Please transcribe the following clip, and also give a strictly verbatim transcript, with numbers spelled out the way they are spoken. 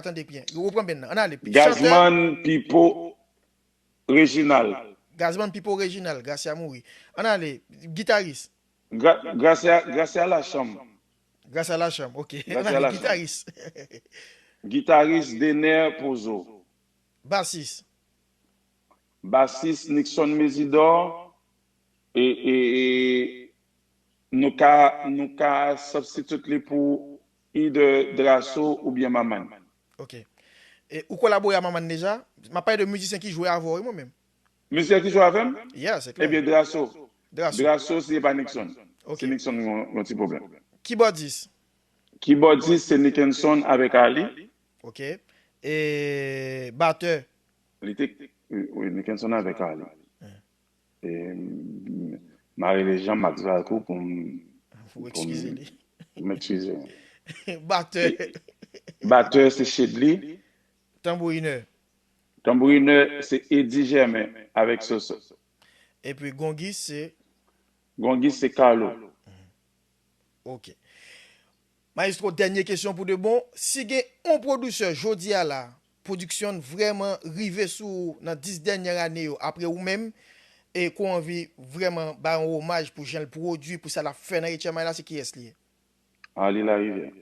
tande byen. Reprann bèn nan. Ann ale. Chantè. Gazman Pipo Reginald. Gazman Pipo Reginald. Gracia mouri. Ann ale. Gitaris. Gra- Gracia, Gracia Lachanm. Gracia Lachanm. Ok. Ann ale. Gitaris. Gitaris Dener Pozo. Basis. Basis Nixon Mezidor. E, e, e nou ka, nou ka substitute li pou either Drasso oubyen Maman. Ok. E ou kolabore a Maman deja? M ap pale de mizisyen ki jwe avè w, wi, mwen menm. Mizisyen ki jwe avè m? Yeah, se klè. Ebyen, Drasso. Drasso. Drasso, si se pa Nixon. Ok. Se Nixon yon, yon ti pwoblèm. Kibòdis? Kibòdis, se Nickenson avèk Ali. Ok. E batè? Li te, wi, wi, Nickenson avèk Ali. E, m a rele Jean Max Valcourt pou m, pou m eskize li. Pou m eskize. Batè. Batè se Shedly. Tanbourinè. Tanbourinè se Eddy Germain avèk Soso. Epi gongis se? Gongis se Carlo. Ok. Maestro, dènye kesyon pou de bon. Si gen yon pwodisè jodi a la, pwodiksyon l vrèman rive sou ou nan dis dènye ane yo, apre ou menm, e ke w anvi vrèman bay yon omaj pou jan l pwodui, pou sa l ap fè nan H M I la, se kiyès li ye? Arly Larivière.